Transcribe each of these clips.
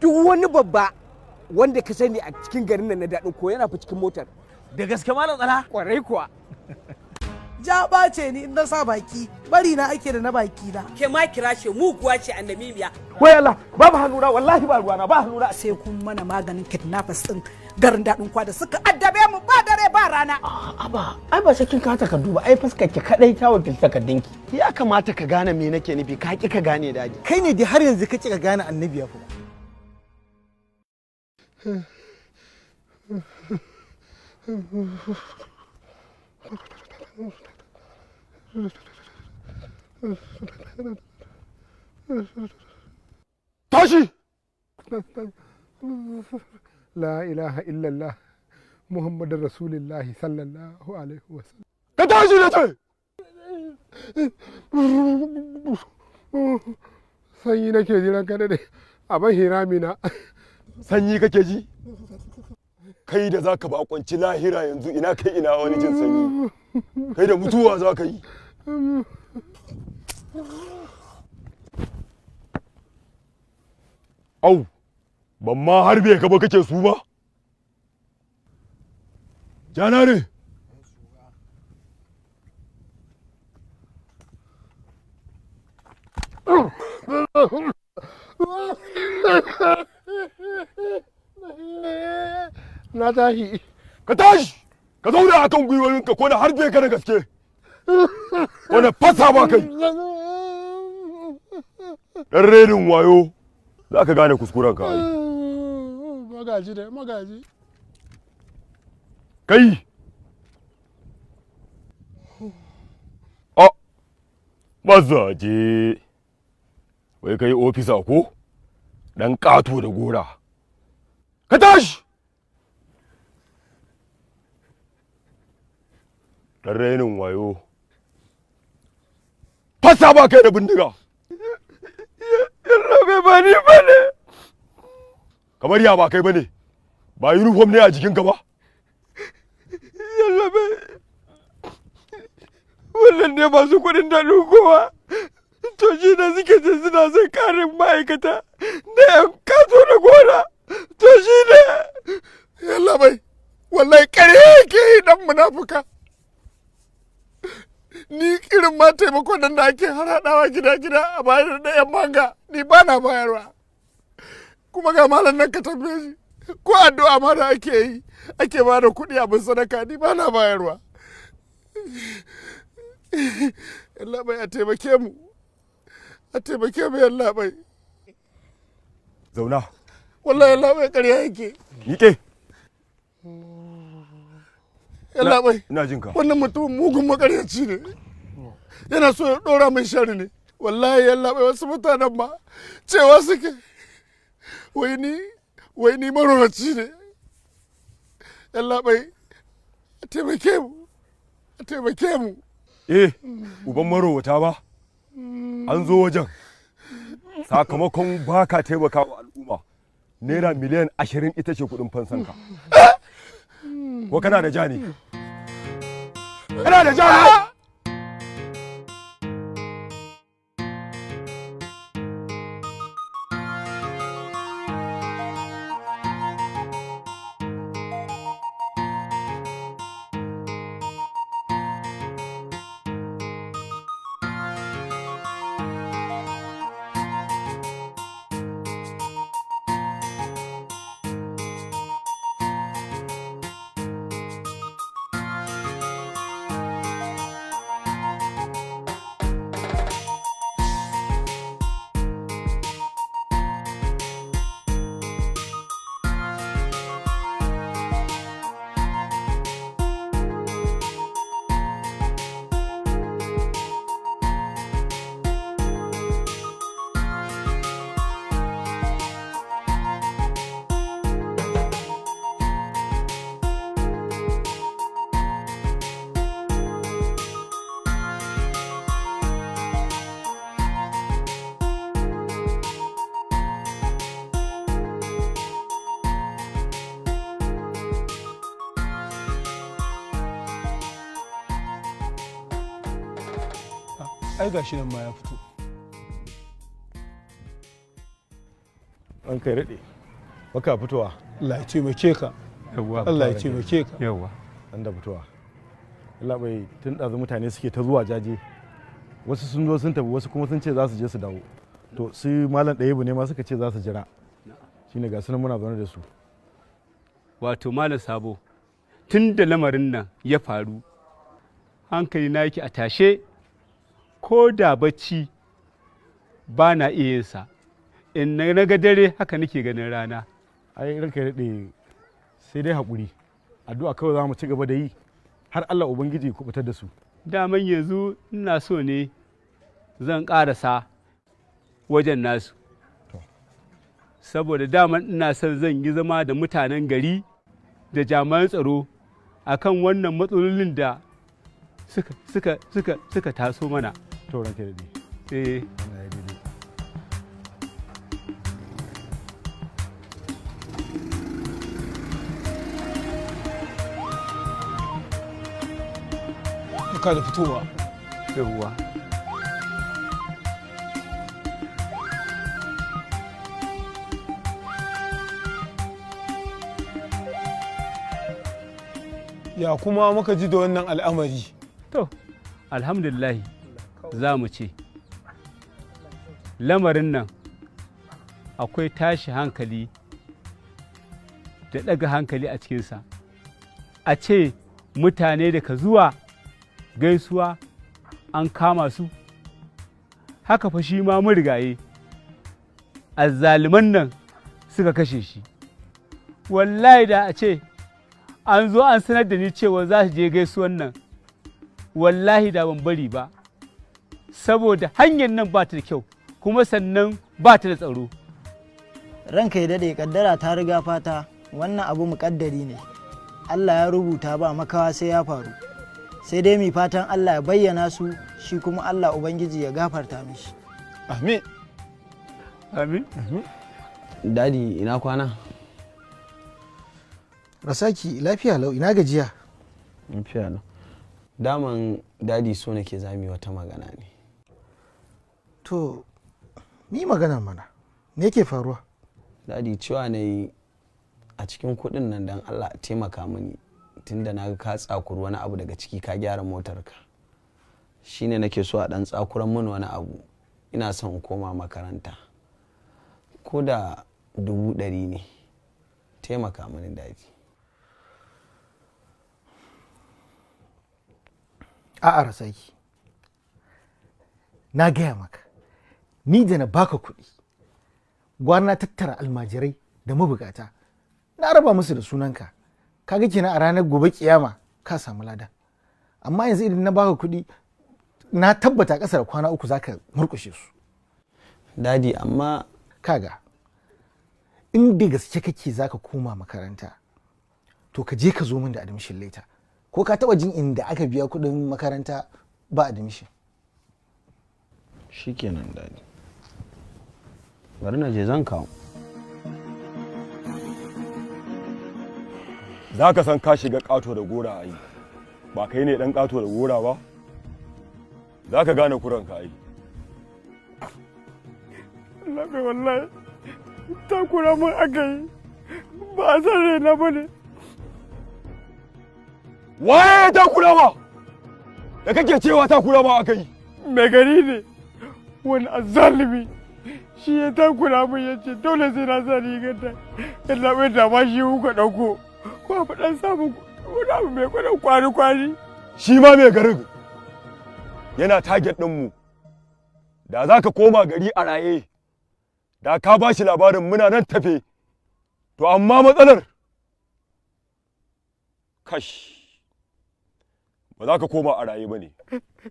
Duk wani babba wanda ka sani a cikin garin nan na daɗin ko yana fa cikin motar. Da gaske Malam Tsala? Kwarai kuwa. Jaba ce ni in na sa baki, bari na ake da na baki na. Ke ma kira ce muguwa ce annamimiya. Wai Allah, babu hannuna wallahi ba ruwana ba hannuna. Sai kun mana maganin kidnappers din garin daɗin kwa da suka addabe mu ba dare ba rana. Aba, ai ba sai kin ka takardu ba, ai fuskar ki kadai ta wakilta takardunki. Ya kamata ka gane me nake nufi, ka ki ka gane daji. Kai ne dai har yanzu ka ki ka gane annabi ya fi. Tashi! La ilaha illallah Muhammadun Rasulullahi sallallahu alaihi wasallam. Ka tashi da ce! Sanyi nake ji ranka daɗe, a ban hirami na. Sanyi kake ji? Kai da zaka bakonci lahira yanzu ina kai ina wani jin sanyi. Kai da mutuwa za ka yi. Au, ban ma harbe ka ba kake su ba? Janare! Na tashi. Ka tashi! Ka zauna a kan gwiwoyinka ko na harbe ka da gaske. Ko na fasa ba kai. Ɗan renin wayo za ka gane kuskuren ka ai. Magaji da magaji. Kai! A! Mazaje! Wai kai ofisa ko? Ɗan ƙato da gora. Ka tashi! Ɗan rainin wayo. Fasa ba kai da bindiga! Yallaɓai ba ni ba ne. Kamar ya ba kai ba ne, ba uniform ne a jikinka ba? Yallaɓai, wannan ne masu kuɗin daɗin kowa. To shi da suke ce suna son ƙarin ma'aikata da 'yan kato da gona. To shi ne. Yallaɓai, wallahi ƙarya yake yi ɗan munafuka. Ni irin ma taimakon nan da ake harhaɗawa gida-gida a bayar da 'yan manga, ni ba na bayarwa. Kuma ga malam nan ka tambaye shi, ko addu'a ma da ake yi, ake ba da kuɗi abin sadaka, ni ba na bayarwa. Yallaɓai a taimake mu, a taimake mu yallaɓai. Zauna. Wallahi yallaɓai ƙarya yake. Miƙe. Yallaɓai. Ina jin ka. Wannan mutumin mugun makaryaci ne. Yana so ya ɗora min shari ne. Wallahi yallaɓai wasu mutanen ma cewa suke wai ni marowaci ne. Yallaɓai a taimake mu, a taimake mu. Eh, uban marowata ba. An zo wajen. Sakamakon baka taimaka wa al'umma. Naira 20 miliyan ita ce kuɗin fansanka. Ko kana da ja ne? Kana da ja ne? Ai gashi nan ma ya fito. An kai daɗe. Baka fitowa. Allah ya taimake ka. Yawwa. Allah ya taimake ka. Yawwa. An da fitowa. Allah bai tun ɗazu mutane suke ta zuwa jaje. Wasu sun zo sun tafi, wasu kuma sun ce za su je su dawo. To su malam ɗayibu ne ma suka ce za su jira. Shine ga sunan muna zaune da su. Wato Malam Sabo, tun da lamarin nan ya faru, hankali na yake a tashe, ko da bacci ba na iya yinsa. In na ga dare haka nake ganin rana. Ai ranka ya daɗe, sai dai haƙuri. Addu'a kawai za mu ci gaba da yi har Allah Ubangiji ya kubutar da su. Daman yanzu ina so ne zan ƙarasa wajen nasu. Saboda daman ina son zan yi zama da mutanen gari da jami'an tsaro akan wannan matsalolin da suka taso mana. To ranka ya daɗe. Eh. Barka da fitowa. Yawwa. Ya kuma muka ji da wannan al'amari? To, alhamdulillah za mu ce lamarin nan akwai tashi hankali da ɗaga hankali a cikinsa. A ce mutane daga zuwa gaisuwa an kama su, haka fa shi ma murigaye azzaluman nan suka kashe shi. Wallahi da a ce an zo an sanar da ni cewa za su je gaisuwan nan, wallahi da ban bari ba, saboda hanyar nan ba ta da kyau, kuma sannan ba ta da tsaro. Ranka ya daɗe, kaddara ta riga fata. Wannan abu muƙaddari ne, Allah ya rubuta, ba makawa sai ya faru. Sai dai mu fatan Allah ya bayyana su, shi kuma Allah Ubangiji ya gafarta mishi. Amin. Amin. Dadi, ina kwana? Rasaki, lafiya lau, ina gajiya? Lafiya lau. Daman Dadi so nake zami wata magana ne. To ni magana mana, me yake faruwa? Dadi, cewa na yi a cikin kuɗin nan dan Allah a taimaka mini, tunda na ga ka tsakuri wani abu daga ciki ka gyara motarka, shine nake so a ɗan tsakuran min wani abu. Ina son in koma makaranta, ko da 100,000 ne. Taimaka mini Dadi. A'a Rasaki, na gaya maka, ni da na baka kuɗi gwara na tattara almajirai da mabukata na raba musu da sunanka. Kaga kenan a ranar gobe kiyama ka samu lada. Amma yanzu idan na baka kuɗi, na tabbata ƙasa da kwana 3 zaka murƙushe su. Dadi, amma kaga in da gaske kake zaka koma makaranta, to ka je ka zo min da admission letter. Ko ka taba jin inda aka biya kuɗin makaranta ba admission? Shikenan Dadi, bari na je zan kawo. Za ka san ka shiga ƙato da gora ai, ba kai ne ɗan ƙato da gora ba, za ka gane kuranka ai. Labe wallahi takura mun aka yi, ba a san raina ba ne. Waye takura ma da kake cewa takura ma aka yi? Mai gari ne, wani azzalumi shi ya takura mun, ya ce dole sai na sa rigar ta. Yalla bai da ma shi kuka ɗauko ko a faɗan samun wani abu mai kwanan kwari-kwari. Shi ma mai garin yana target ɗinmu. Da za ka koma gari a raye, da ka ba shi labarin muna nan tafe. To amma matsalar kash, ba za ka koma a raye ba ne.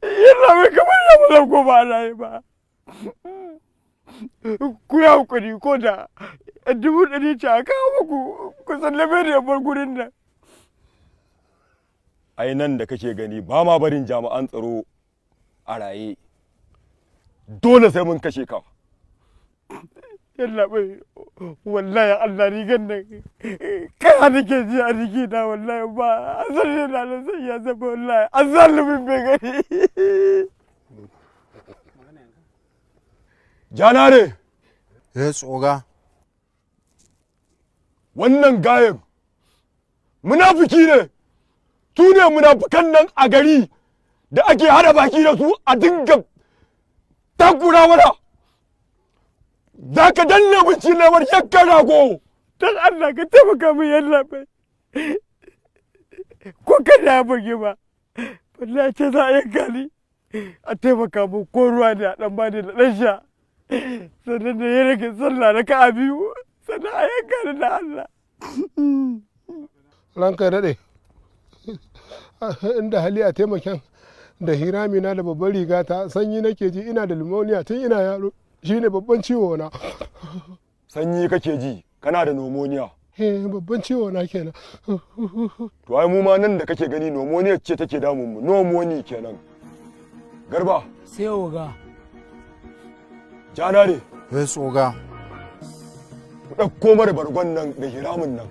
Yalla bai kamar ya ba zan koma a raye ba. Ku yi hakuri, ko da 100,000 ce a kawo muku, ku sallame ni bar gurin nan. Ai nan da kake gani ba ma barin jami'an tsaro a raye, dole sai mun kashe ka. Yalla bai wallahi Allah rigar nan kai nake ji a jikina, wallahi ba azalli na na sai ya zama wallahi azalimin bai gani. Janare. Yes, oga. Wannan gayen munafiki ne. Su ne munafikan nan a gari da ake hada baki da su a dinga takura mana. Za ka danne mun lemar yankan rago. Don Allah ka taimaka min yalla bai. Ko kada ya buge ba. Wallahi ce za a yanka ni. A taimaka min ko ruwa ne a dan bani da dan sha. Sannan da ya rage sallah na ka biyu. Sannan a yanka ni da Allah. Ranka daɗe. Inda hali a taimaken da hiramina da babban riga ta sanyi nake ji, ina da limoniya tun ina yaro, shine babban ciwo na. Sanyi kake ji, kana da pneumonia. Eh, babban ciwo na kenan. To ai mu ma nan da kake gani pneumonia ce take damun mu, pneumonia kenan. Garba. Sai oga. Janare. Yes oga. Ku ɗauko mara bargon nan da hiramin nan.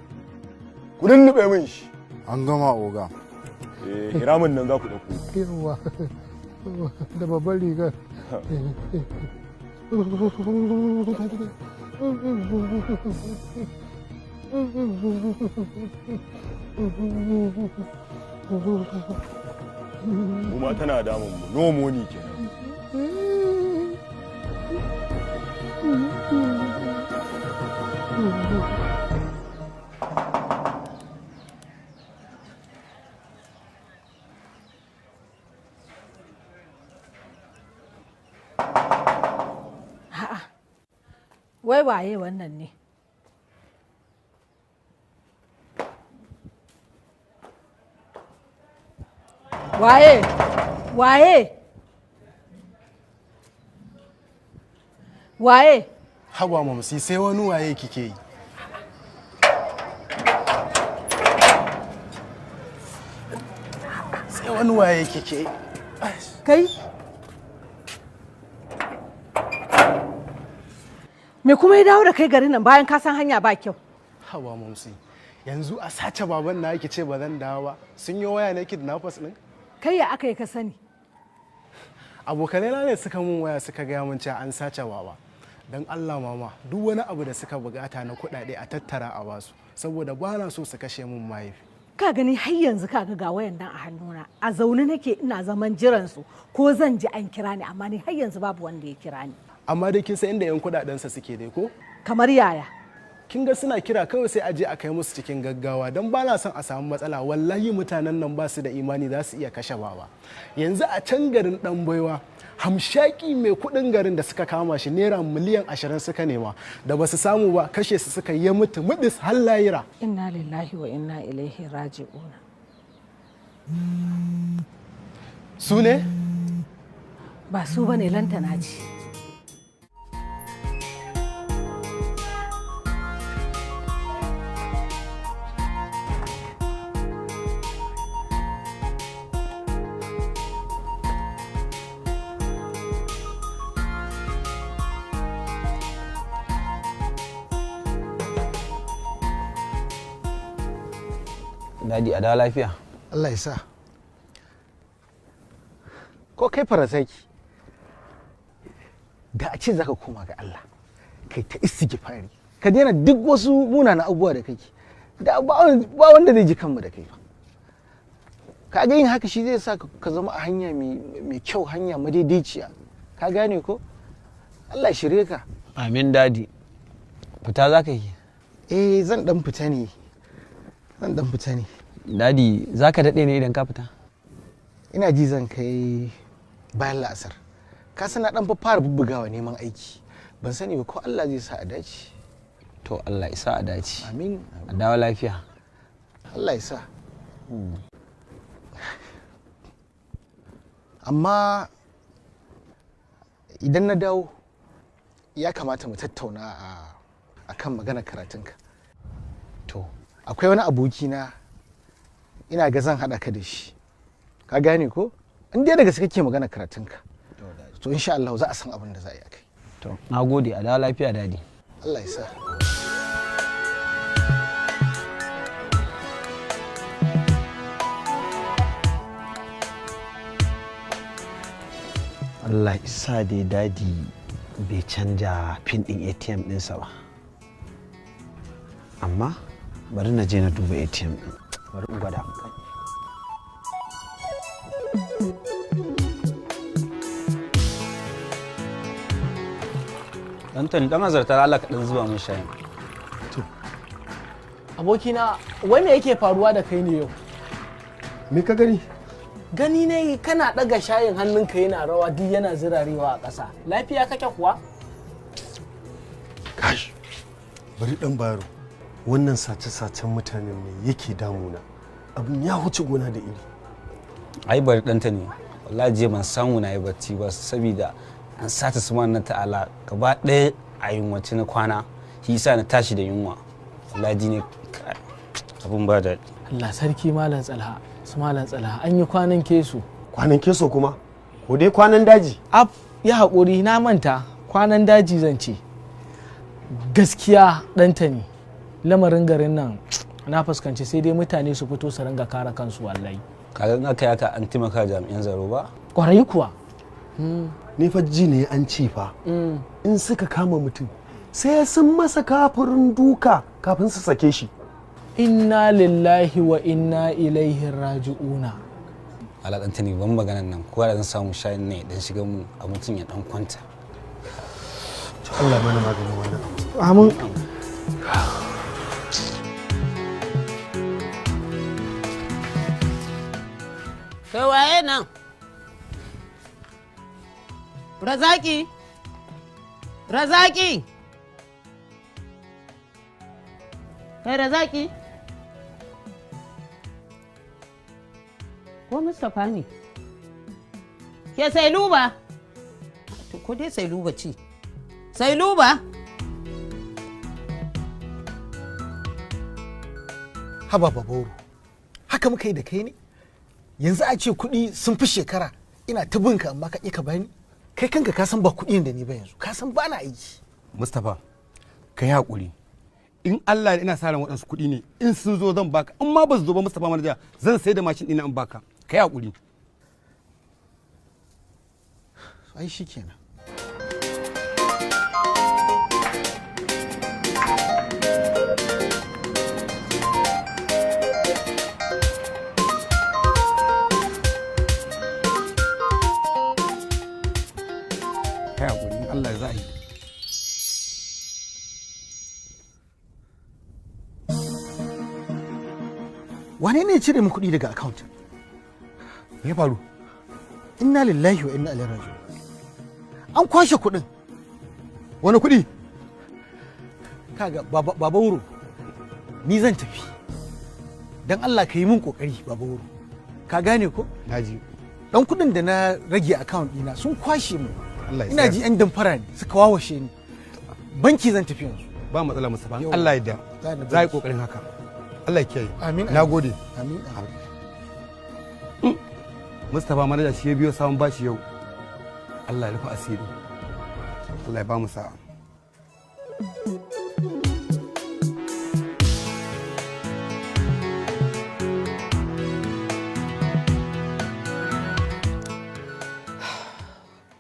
Ku lullube min shi. An gama oga. Eh, hiramin nan za ku ɗauko. Yawwa, da babban rigar. Mu ma tana damun mu, nomoni kenan. Wai waye wannan ne? Waye? Waye? Waye? Haba mamsi, sai wani waye kike yi? Sai wani waye kike yi? Kai? Me kuma ya dawo da kai garin nan bayan ka san hanya ba kyau? Haba mamsi, yanzu a sace baban na yake ce ba zan dawo ba. Sun yi waya na kidnappers din? Kai ya aka yi ka sani? Abokanai na ne suka mun waya suka gaya mun cewa an sace baba. Don Allah mama, duk wani abu da suka bukata na kuɗaɗe a tattara a basu, saboda ba na so su kashe mun mahaifi. Ka gani har yanzu ka ga wayan nan a hannuna. A zaune nake ina zaman jiran su ko zan ji an kira ni, amma ni har yanzu babu wanda ya kira ni. Amma dai kin san inda yan kuɗaɗensa suke dai ko? Kamar yaya? Kin ga suna kira kawai sai a je a kai musu cikin gaggawa don ba na son a samu matsala. Wallahi mutanen nan ba su da imani, za su iya kashe baba. Yanzu a can garin dan baiwa, hamshaki mai kuɗin garin da suka kama shi naira miliyan 20 suka nema, da ba su samu ba kashe su suka yi mutu mudis har layira. Inna lillahi wa inna ilaihi raji'una. Su ne? Ba su bane, lantana ce. Dadi, a dawo lafiya. Allah ya sa. Ko kai farasaki, da a ce zaka koma ga Allah, kai ta istighfari, ka daina duk wasu munanan abubuwa da kake, da ba wanda zai ji kanmu da kai ba. Ka ga yin haka shi zai sa ka zama a hanya mai kyau, hanya madaidaiciya. Ka gane ko? Allah shirye ka. Amin dadi. Fita za ka yi? Eh, zan dan fita ne. Zan dan fita ne. Dadi, za ka daɗe ne idan ka fita? Ina ji zan kai bayan la'asar. Ka san na dan fara bubbugawa neman aiki. Ban sani ba ko Allah zai sa a dace. To Allah ya sa a dace. Amin. A dawo lafiya. Allah ya sa. Amma idan na dawo ya kamata mu tattauna a kan maganar karatunka. To. Akwai wani abokina ina ga zan haɗa ka da shi. Ka gane ko? In dai da gaske kake magana karatunka. To insha Allah za a san abin da za a yi akai. To, na gode, a dawo lafiya dadi. Allah ya sa. Allah isa dai dadi bai canja pin din ATM ɗinsa ba. Amma Bari na je na duba ATM din, bari in gwada. Dan dan azartar Allah ka dan zuba mun shayin. Abokina, wai me yake faruwa da kai ne yau? Me ka gani? Gani ne kana ɗaga shayin hannunka yana rawa duk yana zirarewa a ƙasa. Lafiya kake kuwa? Kash, bari dan baro. Wannan sace-sacen mutanen ne yake damuna. Abin ya huce gona da iri. Ai bari ɗanta ne. Wallahi jiya ban samu na yi bacci ba saboda an sata su na ta'ala gaba ɗaya a yunwace na kwana. Shi yasa na tashi da yunwa. Wallahi ji ne abin ba daɗi. Allah sarki Malam Tsalha, su Malam Tsalha an yi kwanan keso. Kwanan keso kuma? Ko dai kwanan daji? Af, ya haƙuri na manta kwanan daji zan ce. Gaskiya ɗanta ne. Lamarin garin nan na fuskanci sai dai mutane su fito su ringa kare kansu wallahi. Kaga in aka yi haka an taimaka jami'an tsaro ba? Kwarai kuwa. Ni fa ji ne an ce fa. In suka kama mutum sai sun masa kafirin duka kafin su sake shi. Inna lillahi wa inna ilaihi raji'una. Allah ɗanta ne ban maganan nan kowa da zan samu shayin ne dan shiga mu abincin ya dan kwanta. To Allah mana maganin wannan abu. Amin. Kai waye nan? Razaki? Razaki? Kai Razaki? Ko Mustapha ne? Ke Sailuba? To ko dai Sailuba ce. Sailuba? Haba Babauru, haka muka yi da kai ne? Yanzu a ce kuɗi sun fi shekara ina ta binka amma ka ƙi ka bani? Kai kanka ka san ba kuɗi da ni ba yanzu, ka san ba na aiki. Mustapha, ka yi haƙuri. In Allah ina sa ran waɗansu kuɗi ne, in sun zo zan baka, in ma ba su zo ba Mustapha manaja zan sai da mashin ɗina in baka. Ka yi haƙuri. Ai shi kenan. Ka yi haƙuri, in Allah za a yi. Wane ne ya cire min kuɗi daga account? Me ya faru? Inna lillahi wa inna ilaihi raji'un. An kwashe kuɗin. Wani kuɗi? Kaga Baba Wuro, ni zan tafi. Dan Allah ka yi min kokari Baba Wuro. Ka gane ko? Naji. Dan kuɗin da na rage account ɗina sun kwashe mu. Allah ya Ina ji 'yan damfara ne suka wawashe ni. Banki zan tafi yanzu. Ba matsala Mustapha, in Allah ya yarda. Za a yi kokarin haka. Allah ya kiyaye. Amin. Na gode. Amin. Mustapha manaja shi ya biyo samun bashi yau. Allah ya rufe asiri. Allah ya ba mu sa'a.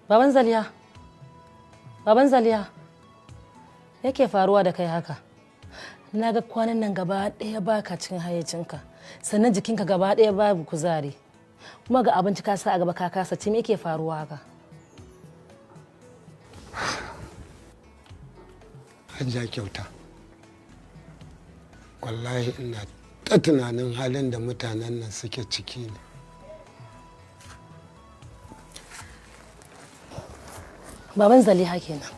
Baban Zaliya, Baban Zaliya, yake faruwa da kai haka? Na ga kwanan nan gaba ɗaya baka cin hayyacinka, sannan jikinka gaba ɗaya babu kuzari. Kuma ga abinci ka sa a gaba ka kasa ci, me yake faruwa haka? Hajiya Kyauta, wallahi ina ta tunanin halin da mutanen nan suke ciki ne. Baban Zaliha kenan.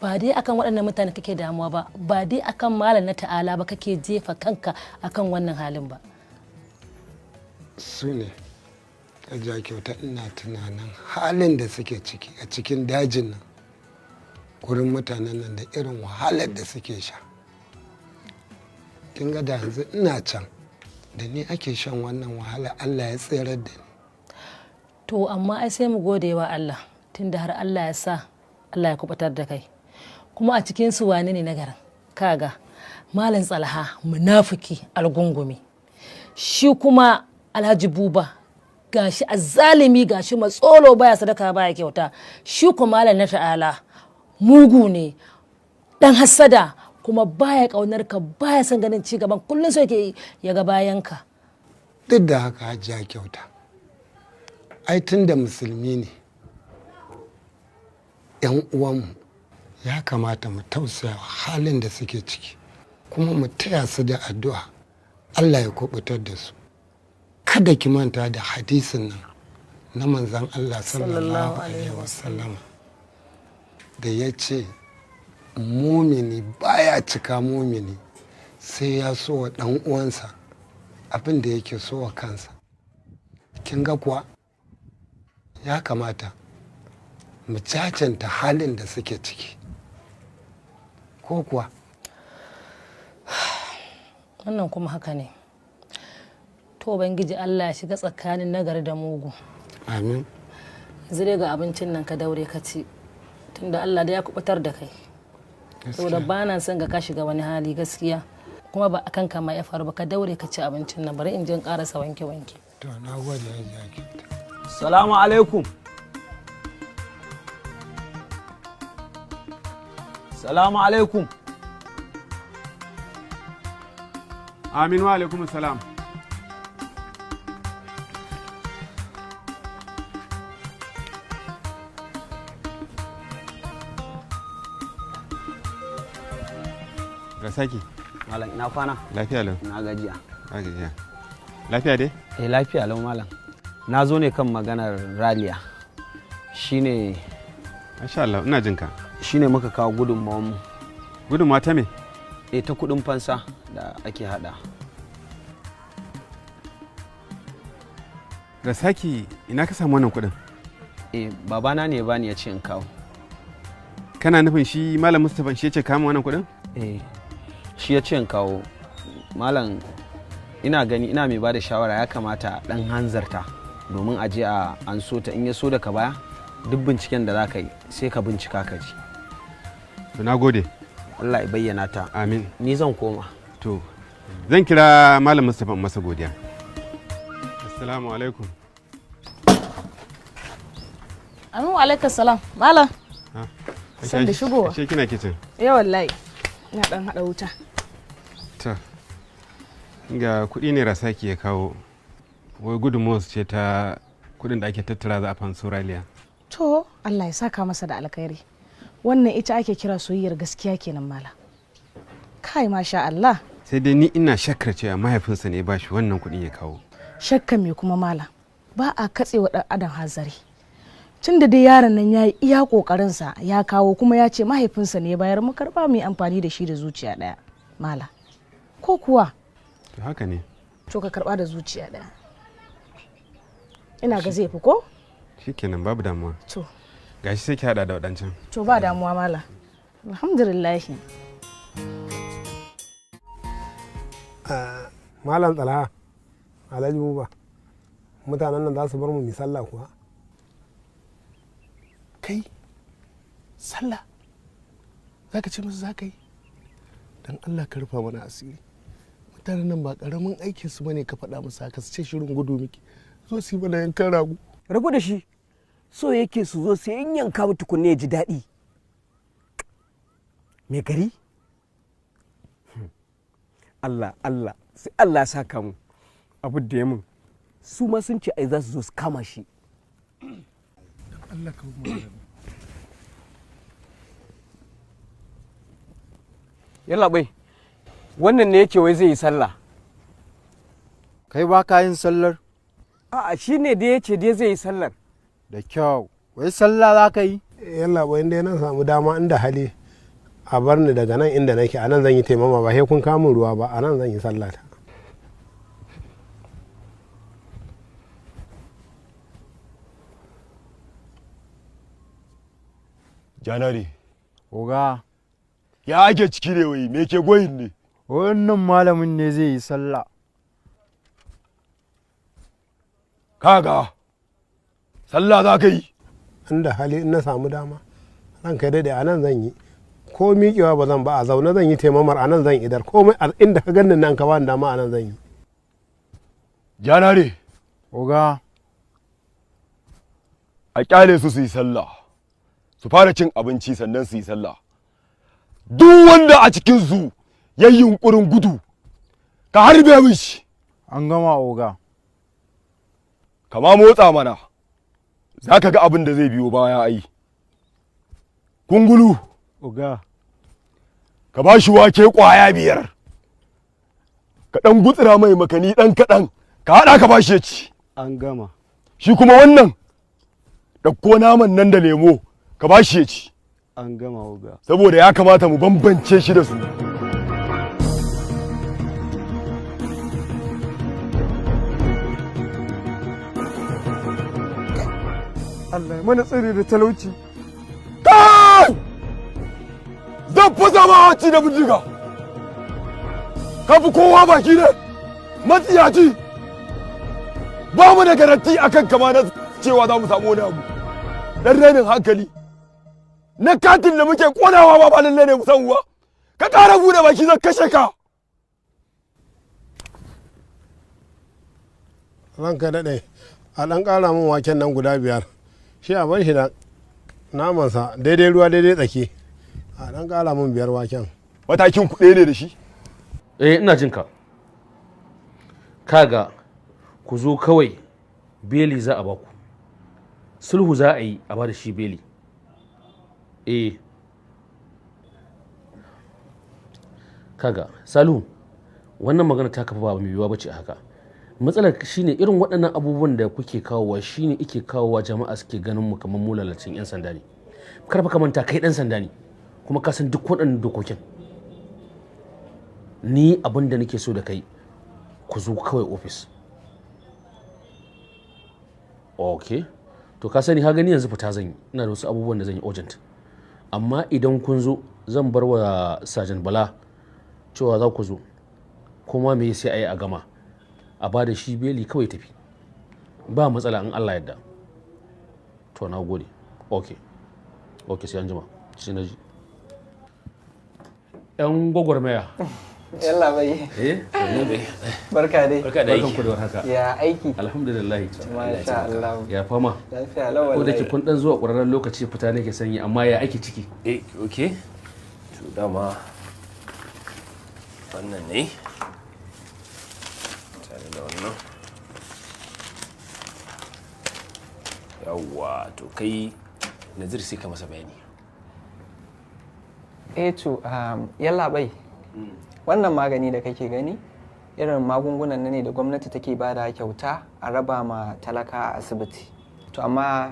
Ba dai akan waɗannan mutane kake damuwa ba, ba dai akan malam na ta'ala ba kake jefa kanka akan wannan halin ba. Su ne, Hajiya Kyauta, ina tunanin halin da suke ciki a cikin dajin nan, gurin mutanen nan da irin wahalar da suke sha. Kin ga da yanzu ina can, da ni ake shan wannan wahala, Allah ya tserar da ni. To amma ai sai mu gode wa Allah, tunda har Allah ya sa Allah ya kubutar da kai. Kuma a cikin su wane ne na garin? Kaga Malam Tsalha munafiki algungumi. Shi kuma Alhaji Buba gashi azzalimi, gashi matsolo, baya sadaka baya kyauta. Shi kuma Malam na ta'ala mugu ne, dan hassada, Kuma baya kaunar ka, baya son ganin ci gaban, kullum so yake ya ga bayan ka. Duk da haka Hajiya Kyauta, ai tun da musulmi ne yan uwanmu, ya kamata mu tausaya halin da suke ciki kuma mu taya su da addu'a Allah ya kubutar da su. Kada ki manta da hadisin nan na manzan Allah sallallahu alaihi wasallama da ya ce mumini baya cika mumini sai ya so wa ɗan uwansa abin da yake so wa kansa. Kin ga kuwa ya kamata mu cacanta halin da suke ciki, ko kuwa? Wannan kuma haka ne. To Ubangiji Allah ya shiga tsakanin nagari da mugu. Amin. Yanzu dai ga abincin nan ka daure ka ci, tunda Allah da ya kubutar da kai. Saboda ba na son ga ka shiga wani hali gaskiya, kuma ba akan ka ma ya faru ba, ka daure ka ci abincin nan. Bari in je in karasa wanke wanke. To na gode Hajiya Kyauta. Salamu alaikum. Salamu alaikum. Amin wa alaikum salam. Rasaki. Malam ina kwana? Lafiya lau. Na gajiya. Na gajiya. Lafiya dai? Eh lafiya lau malam. Na zo ne kan maganar Raliya. Shine. Masha Allah, ina jinka. Shine muka kawo gudunmawar mu. Gudunmawa ta me? Eh ta kudin fansa da ake hada. Rasaki, ina ka samu wannan kudin? Eh babana ne ya bani ya ce in kawo. Kana nufin shi Malam Mustapha shi ya ce kama wannan kudin? Eh shi ya ce in kawo. Malam ina gani ina mai bada shawara ya kamata dan hanzarta domin a je a an so ta, in ya so daga baya duk binciken da za ka yi sai ka bincika ka ji. To na gode. Allah ya bayyana ta. Amin. Ni zan koma. To zan kira Malam Mustapha in masa godiya. Assalamu alaikum. Amin wa alaikum salam. Malam. San da shigowa. Ashe kina kicin. Eh wallahi. Ina dan hada wuta. Ta. Ga kuɗi ne Rasaki ya kawo. Wai gudunmawar ce ta kuɗin da ake tattara za a fanso Raliya. To Allah ya saka masa da alkhairi. Wannan ita ake kira soyayyar gaskiya kenan malam. Kai masha Allah. Sai dai ni ina shakkar cewa mahaifinsa ne ya bashi wannan kuɗin ya kawo. Shakka me kuma malam? Ba a katse wa ɗan adam hazari. Tun da dai yaron nan ya yi iya ƙoƙarinsa ya kawo kuma ya ce mahaifinsa ne ya bayar, mu karɓa mu yi amfani da shi da zuciya ɗaya malam. Ko kuwa? To haka ne. To ka karɓa da zuciya ɗaya. Ina ga zai fi ko? Shikenan babu damuwa. To. Gashi sai ki hada da waɗancan. To ba damuwa malam. Alhamdulillah. Malam Talha, Alhaji Buba, mutanen nan za su bar mu mi sallah kuwa? Kai, sallah? Za ka ce musu za ka yi? Don Allah ka rufa mana asiri. Mutanen nan ba ƙaramin aikin su bane ka faɗa musu haka su ce shirin gudu miki. Zo su yi mana yankan rago. Rabu da shi, so yake su zo sai in yanka mu tukunne ya ji daɗi. Me gari? Allah, Allah, sai Allah ya saka mu abu da ya mun. Su ma sun ce ai za su zo su kama shi. Allah ka mu. Yalla bai, wannan ne yake wai zai yi sallah. Kai ba ka yin sallar? A'a shi ne da yace dai zai yi sallar. Da kyau, wai sallah za ka yi? Yalla bai, inda na samu dama inda hali a bar ni daga nan inda nake, a nan zan yi taimama ba sai kun kamun ruwa ba, a nan zan yi sallata. Janare. Oga. Ya ake ciki ne wai, me ke goyin ne? Wannan malamin ne zai yi sallah. Kaga, sallah za ka yi? Inda hali in na samu dama, ran kai daidai a nan zan yi. Ko miƙewa ba zan ba, a zaune zan yi taimamar a nan zan idar. Komai inda ka ganin nan ka bani dama a nan zan yi. Janare. Oga. A kyale su su yi sallah. Su fara cin abinci sannan su yi sallah. Duk wanda a cikin su ya yi yunkurin gudu, ka harbe min shi. An gama oga. Kama motsa mana, za ka ga abin da zai biyo baya ai. Kungulu. Oga. Ka ba shi wake 5, ka ɗan gutsira mai makani ɗan kaɗan, ka haɗa ka ba shi ya ci. An gama. Shi kuma wannan, ɗauko naman nan da lemo, ka ba shi ya ci. An gama oga. Saboda ya kamata mu bambance shi da su. Allah ya mana tsiri da talauci. Kai! Zan fasa ma hanci da bindiga. Ka fi kowa baki ne, matsiyaci. Ba mu da garanti akan kama na cewa za mu samu wani abu. Dan rainin hankali. Na katin da muke konawa ba lalle ne mu samu ba. Ka ƙara buɗe baki zan kashe ka. Ranka daɗe, a ɗan ƙara min waken nan guda 5. Shi a bar shi da namansa daidai ruwa daidai tsaki. A ɗan ƙara min 5 waken. Matakin kuɗe ne da shi? Eh, ina jin ka. Kaga ku zo kawai, beli za a baku. Sulhu za a yi a ba da shi beli. Eh. Kaga, Salihu, wannan magana ta kafa ba mai yiwuwa bace a haka. Matsalar shine irin waɗannan abubuwan da kuke kawowa shine ike kawowa jama'a suke ganin mu kamar mu lalacin 'yan sanda ne. Kar fa ka manta kai ɗan sanda ne, kuma ka san duk waɗannan dokokin. Ni abin da nake so da kai, ku zo kawai ofis. Ok, to ka sani ka gani yanzu fita zan yi, ina da wasu abubuwan da zan yi urgent. Amma idan kun zo zan bar wa Sergeant Bala cewa za ku zo, kuma me sai a yi a gama. A ba da shi beli kawai tafi, ba matsala in Allah yadda. To na gode. Ok, ok, sai an jima. Sai na ji. Yan gwagwarmaya. Yalla bai. Eh, barka dai. Barka da aiki. Barkan ku da warhaka. Ya aiki. Alhamdulillah. Masha Allah. Ya fama. Lafiya lau Ko da ke wallahi. kun dan zuwa ƙwararren lokaci fita nake sanyi, amma ya aiki ciki. Eh, okay. To dama wannan ne. Tare da wannan. Yawwa, to kai Nazir sai ka masa bayani. Eh to, yalla bai. Wannan magani da kake gani irin magungunan ne da gwamnati take bada kyauta a raba ma talaka a asibiti. To amma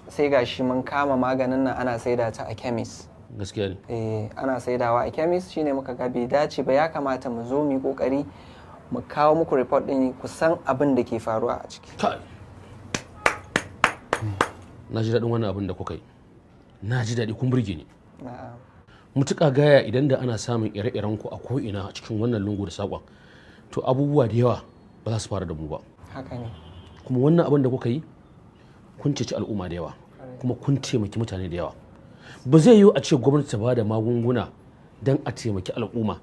sai gashi mun kama maganin nan ana saida ta a kemis. Gaskiya ne. Eh, ana saidawa a kemis, shine muka ga bai dace ba, ya kamata mu zo mu yi kokari mu kawo muku report din ku san abin da ke faruwa a ciki. Na ji daɗin wannan abin da kuka yi. Na ji daɗi, kun burge ni. Na'am. Mutuƙa gaya idan da ana samun ire-iren ku a ko'ina a cikin wannan lungu da saƙon, to abubuwa da yawa ba za su fara da mu ba. Haka ne. Kuma wannan abin da kuka yi, kun ceci al'umma da yawa, kuma kun taimaki mutane da yawa. Ba zai yiwu a ce gwamnati ta bada magunguna don a taimaki al'umma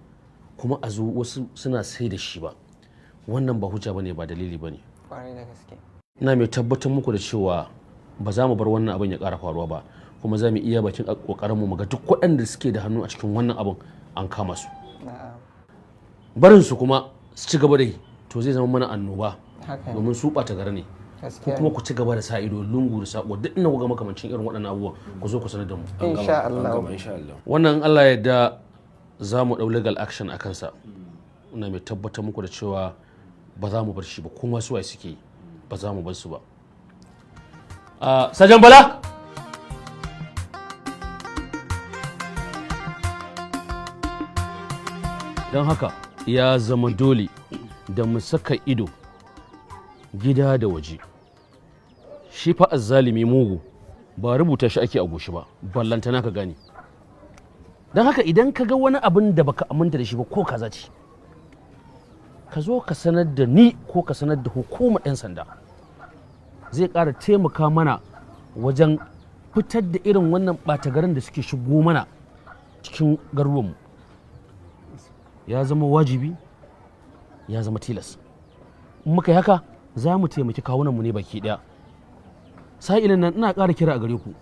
kuma a zo wasu suna sai da shi ba. Wannan ba hujja bane, ba dalili bane. Kwarai da gaske. Ina mai tabbatar muku da cewa ba za mu bar wannan abin ya ƙara faruwa ba, kuma za mu iya bakin ƙoƙarinmu mu ga duk waɗanda suke da hannu a cikin wannan abin an kama su. Na'am. Barin su kuma su ci gaba da yi to zai zama mana annoba, Haka ne. domin su ɓata gari ne. Ku Gaskiya kuma ne. ku ci gaba da sa ido lungu da saƙo, duk inda kuka makamancin irin waɗannan abubuwan ku zo ku sanar da mu. An gama, Insha Allah. An gama, insha Allah. Wannan in Allah ya yarda za mu ɗau legal action a kansa. Ina mai tabbatar muku da cewa ba za mu bar shi ba, kuma su waye suke yi ba za mu bar su ba. Sajan Bala! Don haka ya zama dole da mu saka ido gida da waje. Shi fa azzalimi mugu ba rubuta shi ake a goshi ba, ballantana ka gane. Don haka idan ka ga wani abin da baka aminta da shi ba ko kaza ce, ka zo ka sanar da ni ko ka sanar da hukumar 'yan sanda. Zai ƙara taimaka mana wajen fitar da irin wannan ɓata garin da suke shigo mana cikin garuruwanmu. Ya zama wajibi, ya zama tilas. In muka yi haka za mu taimaki kawunanmu ne baki ɗaya. Sa'ilin nan ina ƙara kira a gare ku,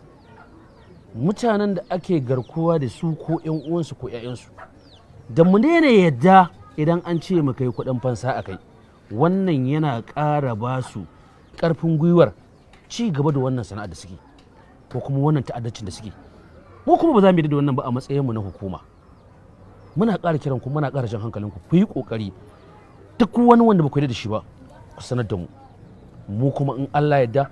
Mutanen da ake garkuwa da su ko 'yan uwansu ko 'ya'yansu, da mu daina yadda idan an ce mu kai kuɗin fansa a kai. Wannan yana ƙara ba su ƙarfin gwiwar ci gaba da wannan sana'a da suke, ko kuma wannan ta'addacin da suke. Mu kuma ba za mu yarda da wannan ba a matsayin mu na hukuma. Muna ƙara kiran ku, muna ƙara jan hankalinku, ku yi ƙoƙari duk wani wanda ba ku yarda da shi ba ku sanar da mu. Mu kuma in Allah yarda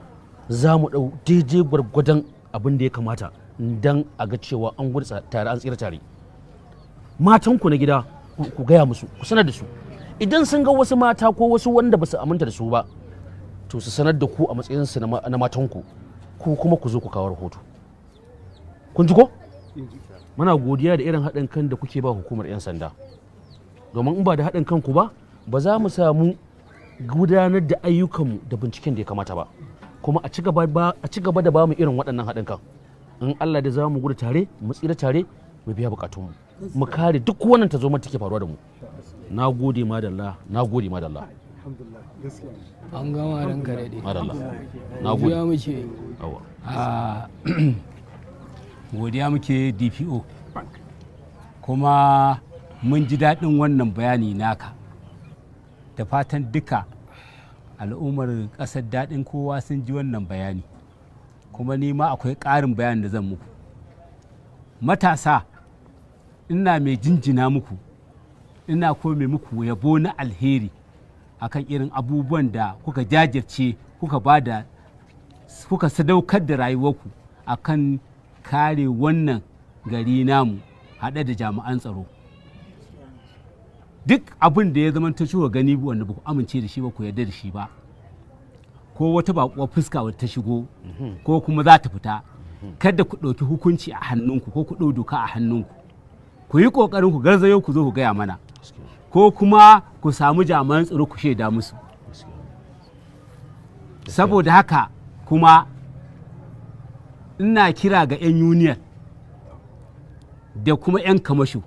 za mu ɗau daidai gwargwadon abin da ya kamata dan a ga cewa an gudu tare an tsira tare. Matanku na gida ku gaya musu, ku sanar da su. Idan sun ga wasu mata ko wasu wanda ba su aminta da su ba, to su sanar da ku a matsayinsu na matanku, ku kuma ku zo ku kawo rahoto. Kun ji ko? Muna godiya da irin haɗin kan da kuke ba hukumar 'yan sanda, domin in ba da haɗin kanku ba, ba za mu samu gudanar da ayyukanmu da binciken da ya kamata ba. Kuma a ci gaba da ba mu irin waɗannan haɗin kan. In Allah da za mu gudu tare, mu tsira tare, mu biya bukatunmu, mu kare duk wannan tarzoma take faruwa da mu. Na gode madalla, na gode madalla. An gama ranka daɗe. Madalla. Na gode. Godiya muke. Godiya muke DPO. Kuma mun ji daɗin wannan bayani naka. Da fatan duka al'ummar ƙasar daɗin kowa sun ji wannan bayani. Kuma ni ma akwai ƙarin bayani da zan muku. Matasa, ina mai jinjina muku, ina ko mai muku yabo na alheri akan irin abubuwan da kuka jajirce, kuka bada, kuka sadaukar da rayuwarku akan kare wannan gari namu haɗe da jami'an tsaro. Duk abin da ya zama ta shigo gani wanda ba ku amince da shi ba, ku yarda da shi ba, ko wata baƙuwar fuska wadda ta shigo ko kuma za ta fita, kada ku ɗauki hukunci a hannunku ko ku ɗau doka a hannunku. Ku yi ƙoƙarin ku garzayo ku zo ku gaya mana, ko kuma ku samu jami'an tsaro ku shaida musu. Saboda haka kuma ina kira ga 'yan union da kuma 'yan kamasho,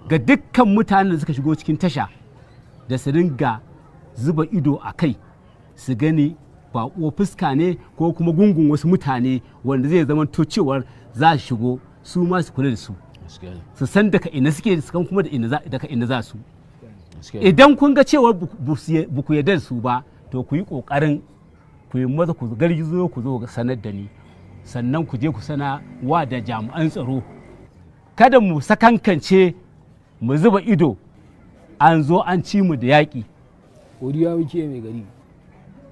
ga dukkan mutanen da suka shigo cikin tasha, da su ringa zuba ido a kai su gani baƙo fuska ne ko kuma gungun wasu mutane wanda zai zama to cewar za su shigo, su ma su kula da su, su san daga ina suke, su kan kuma daga ina za su. Idan kun ga cewar ba ku yarda da su ba, to ku yi ƙoƙarin ku yi maza ku gargizo ku zo sanar da ni, sannan ku je ku sana wa da jami'an tsaro. Kada mu sakankance mu zuba ido an zo an ci mu da yaƙi. Godiya muke mai gari.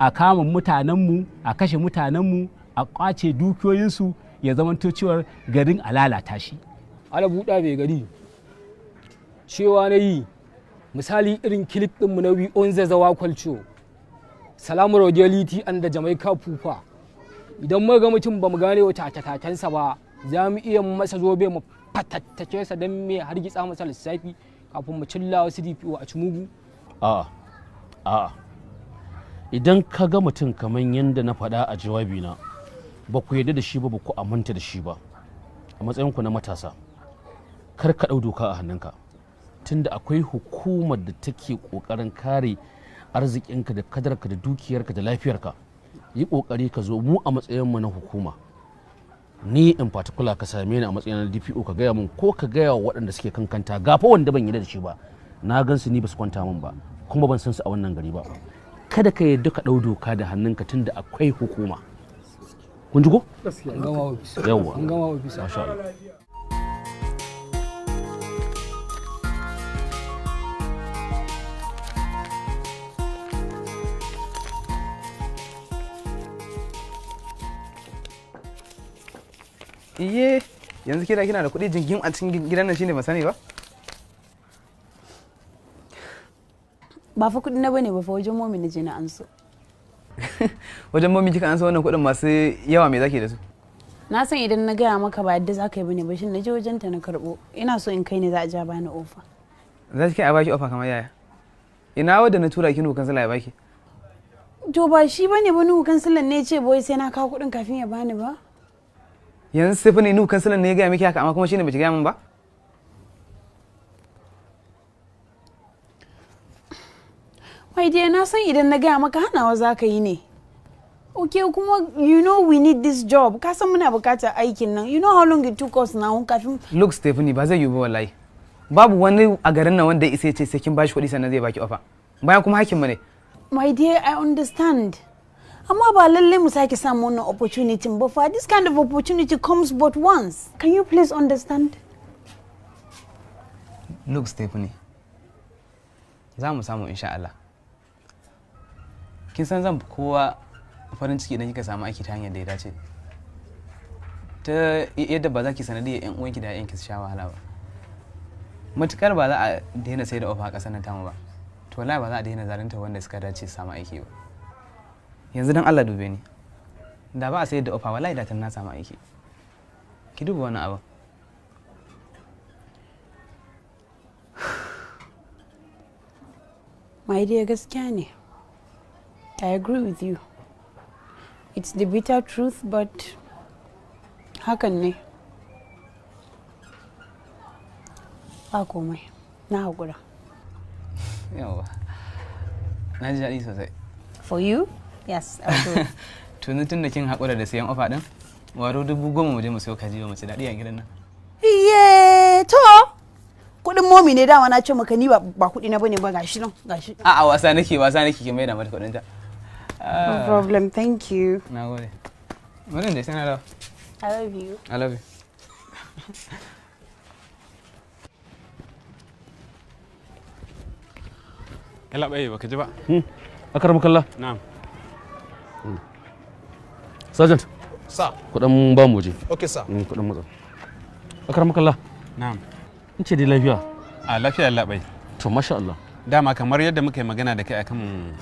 A kama mutanenmu, a kashe mutanenmu, a ƙwace dukiyoyinsu, ya zamanto cewar garin a lalata shi. Ala buɗa mai gari. Cewa na yi misali irin kilif ɗinmu na We Own Zazawa Culture, Salamu Royalty and the Jamaica Pupa. Idan muka ga mutum ba mu gane wa tatatensa ba, za mu iya masa zobe mu fatattake sa don me hargitsa masa lissafi kafin mu cilla wasu DPO a cimugu. A'a, a'a. Idan ka ga mutum kamar yadda na faɗa a jawabina, ba ku yarda da shi ba, ba ku aminta da shi ba, a matsayinku na matasa, kar ka ɗau doka a hannunka. Tunda akwai hukumar da take ƙoƙarin kare arzikinka da kadarka da dukiyarka da lafiyarka, yi ƙoƙari ka zo mu a matsayinmu na hukuma. Ni in particular ka same ni a matsayin na DPO, ka gaya mun ko ka gaya wa waɗanda suke kankanta gafa wanda ban yarda da shi ba, na gan su ni ba su kwanta min ba, kuma ban san su a wannan gari ba. Kada ka yarda ka ɗau doka da hannunka tunda akwai hukuma. Kun ji ko? An gama ofis. Yawwa. An gama ofis. Masha Allah. Iye, yanzu kina da kuɗi jingim a cikin gidan nan shine ban sani ba? Ba fa kuɗi na bane ba fa, wajen momi na je na anso. Wajen momi kika anso wannan kuɗin masu yawa, me zaki da su? Na san idan na gaya maka ba yadda zaka yi bane ba, shin na je wajen ta na karɓo. Ina so in kai ne za a ja bani ofa. Za ki kai a baki ofa kamar yaya? Ina wadda na tura ki Nuhu kansila ya baki? To ba shi bane ba, Nuhu kansilan ne ya ce boy sai na kawo kuɗin kafin ya bani ba. Yanzu sai fa ne Nuhu kansilan ne ya gaya miki haka, amma kuma shine baki gaya min ba? Mai dai na san idan na gaya maka hanawa za ka yi ne. Okay, kuma you know we need this job. Ka san muna bukatar aikin nan. You know how long it took us now kafin. Look Stephanie, ba zai yiwu ba wallahi. Babu wani a garin nan wanda ya isa ya ce sai kin bashi kuɗi sannan zai baki offer. Bayan kuma hakkin mu ne. My dear, I understand. Amma ba lalle mu sake samu wannan opportunity ba fa. This kind of opportunity comes but once. Can you please understand? Look Stephanie, za mu samu insha Allah. Kin san zan fi kowa farin ciki idan kika samu aiki ta hanyar da ya dace. Ta yadda ba za ki sanadiyar 'yan uwanki da 'ya'yanki su sha wahala ba. Matukar ba za a daina sai da ofa a ƙasar nan tamu ba, to wallahi ba za a daina zalunta wanda suka dace su samu aiki ba. Yanzu dan Allah dube ni. Da ba a sayar da ofa, wallahi da tun na samu aiki. Ki duba wannan abin. My dear, gaskiya ne. I agree with you. It's the bitter truth, but hakan ne. Ba komai. Na haƙura. Yawwa. Na ji daɗi sosai. For you? Yes, I do. Tuni tun da kin haƙura da sayan ofa ɗin, waro 10,000 mu je mu siyo kaji mu ci daɗi a gidan nan. Iye, to! Kuɗin momi ne dama na ce maka ni ba kuɗi na bane ba, gashi nan, gashi. A'a, wasa nake, wasa nake, ki maida mata kuɗin ta. No problem, thank you. Na gode. Bari in je, sai na dawo. I love you. I love you. Yalla bai, baka ji ba. Akar makalla. Na'am. Sergeant. Sir. Kuɗin ba mu waje. Okay, sir. Kuɗin matsa. Akar makalla. Na'am. In ce dai lafiya? A lafiya, yalla bai. To, masha Allah. Dama kamar yadda muka yi magana da kai akan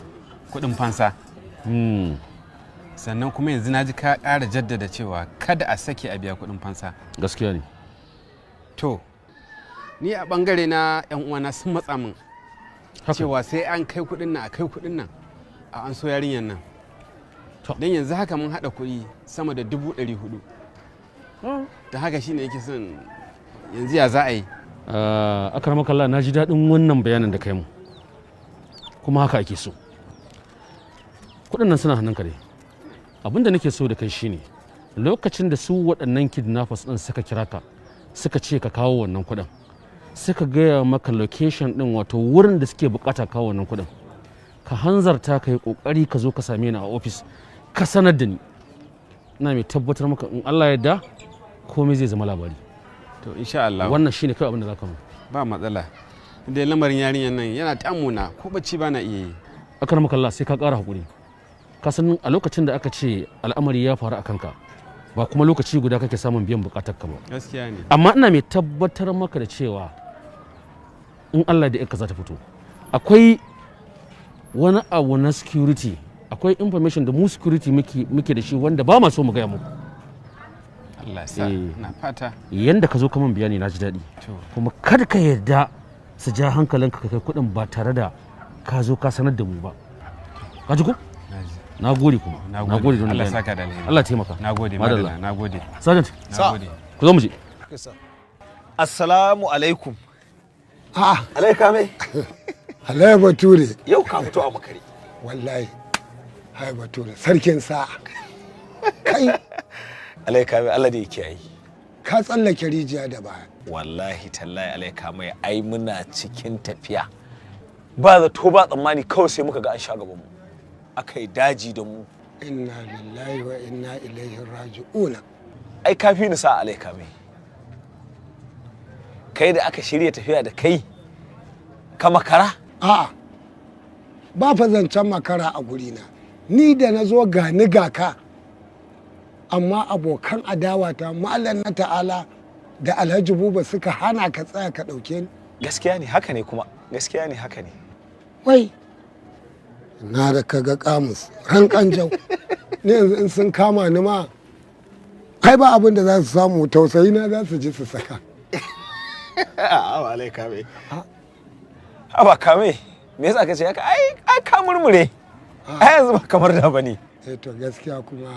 kuɗin fansa. Sannan kuma yanzu na ji ka ƙara jaddada cewa kada a sake a biya kuɗin fansa. Gaskiya ne. To, ni a bangare na, 'yan uwana sun matsa min cewa sai an kai kuɗin nan, a kai kuɗin nan a an so yarinyar nan. Don yanzu haka mun haɗa kuɗi sama da 400,000. Da haka shine yake son yanzu ya za a yi. Akar makalla, na ji daɗin wannan bayanin da kai mu. Kuma haka ake so. Kuɗin nan suna hannunka ne. Abin da nake so da kai shine, lokacin da su waɗannan kidnappers ɗin suka kira ka, suka ce ka kawo wannan kuɗin, suka gaya maka location ɗin, wato wurin da suke bukata kawo wannan kuɗin, ka hanzarta ka yi ƙoƙari ka zo ka same ni a ofis ka sanar da ni. Ina mai tabbatar maka, in Allah ya yarda, komai zai zama labari. To, insha Allah. Wannan shine kawai abin da zaka mu. Ba matsala. Dai lamarin yarinyar nan yana damuna, ko bacci ba na iya yi. Akar makalla, sai ka ƙara hakuri. Ka san a lokacin da aka ce al'amari ya faru a kanka, ba kuma lokaci guda kake samun biyan bukatar ka ba. Gaskiya ne. Amma ina mai tabbatar maka da cewa in Allah da za ta fito. Akwai wani abu na security, akwai information da mu security muke da shi wanda ba ma so mu gaya muku. Allah ya sa. Na fata. Yanda ka zo ka min bayani, na ji daɗi. Kuma kada ka yarda su ja hankalinka ka kai kuɗin ba tare da ka zo ka sanar da mu ba. Ka ji ko? Na gode kuma. Na Na gode da wannan Allah bayani. saka da alheri. Allah taimaka. Na gode, Madalla. madalla. Na gode. Sergeant. Na gode. Ku zo mu je. Assalamu alaikum. Ah, Alaika mai. Alhaji Bature. Yau ka fito a makare. Wallahi. Hai Bature, sarkin sa'a. Kai. Alaika mai, Allah da yake yi. Ka tsallake rijiya da baya. Wallahi tallahi, alaika mai, ai muna cikin tafiya. Ba zato ba tsammani, kawai sai muka ga an sha gaban mu. Aka yi daji da mu. Inna lillahi wa inna ilaihi raji'una. Ai kafi ni sa, alaika mai. Kai da aka shirya tafiya da kai ka makara? A'a. Ba fa zancen makara a gurina. Ni da na zo ga ni ga ka. Amma abokan adawata Malam na Ta'ala da Alhaji Buba suka hana ka tsaya ka ɗauke ni. Gaskiya ne, haka ne kuma. Gaskiya ne, haka ne. Wai, na da kaga kamus ran kanjau. Ni yanzu in sun kama ni ma, ai ba abin da za su samu, tausayi na za su ji su saka. A'a, alaika mai. Haba kame, me yasa ka ce haka? Ai ka murmure. Ai yanzu ba kamar da bane. Eh, to gaskiya kuma,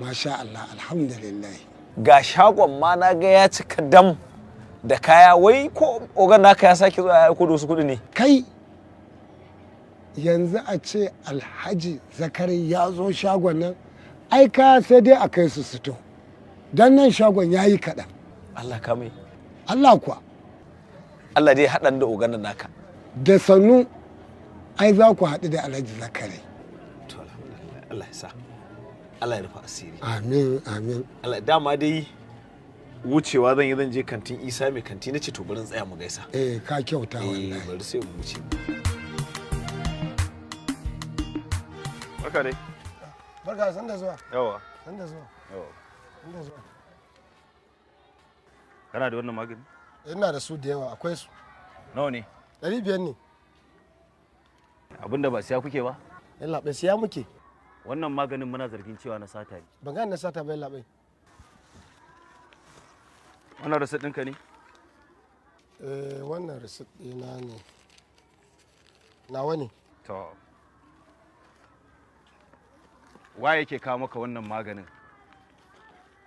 masha Allah, alhamdulillah. Ga shagon ma na ga ya cika dam da kaya, wai ko ogan naka ya sake zuwa ya aiko da wasu kuɗi ne? Kai, Yanzu a ce Alhaji Zakari ya zo shagon nan, ai ka sai dai a kai su sito. Don nan shagon ya yi kaɗan. Allah ka mai. Allah kuwa. Allah dai haɗan da ogan naka. Da sannu ai za ku haɗu da Alhaji Zakari. To alhamdulillah, Allah ya sa. Allah ya rufa asiri. Amin, amin. Allah dama dai wucewa zan yi, zan je kantin Isa mai kanti, na ce to bari tsaya mu gaisa. Eh, ka kyauta wallahi. Eh, bari sai mu wuce. Barka dai. Barka, san da zuwa. Yawa. San da zuwa. Yawa. San da zuwa. Kana da wannan magani? Ina da su da yawa, akwai su. Nawa ne? 500 ne. Abinda ba siya kuke ba? Yallaɓai, siya muke. Wannan maganin muna zargin cewa na sata ne. Ban gane na sata ba, yallaɓai. Wannan rasit ɗinka ne? Eh, wannan rasit ɗina ne. Nawa ne? To. Wa yake kawo maka wannan maganin?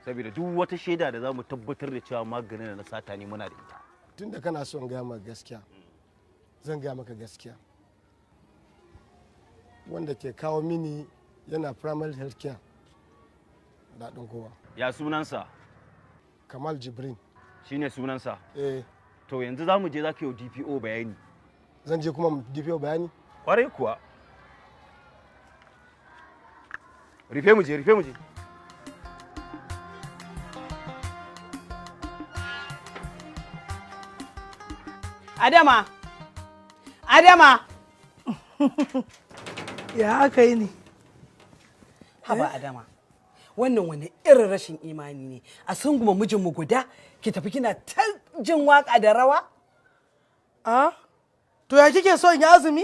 Saboda duk wata shaida da za mu tabbatar da cewa maganin na sata ne muna da ita. Tunda kana so in gaya maka gaskiya, zan gaya maka gaskiya. Wanda ke kawo mini yana primary health care, daɗin kowa. Ya sunansa? Kamal Jibrin. Shine sunansa? Eh. To yanzu za mu je za ka yi DPO bayani. Zan je kuma DPO bayani? Kwarai kuwa. Rufe mu je, rufe mu je. Adama! Adama! Ya aka yi ne? Haba Adama, wannan wani irin rashin imani ne. A sunguma mijinmu guda, ki tafi kina ta jin waka da rawa? A? To ya kike so in yi azumi?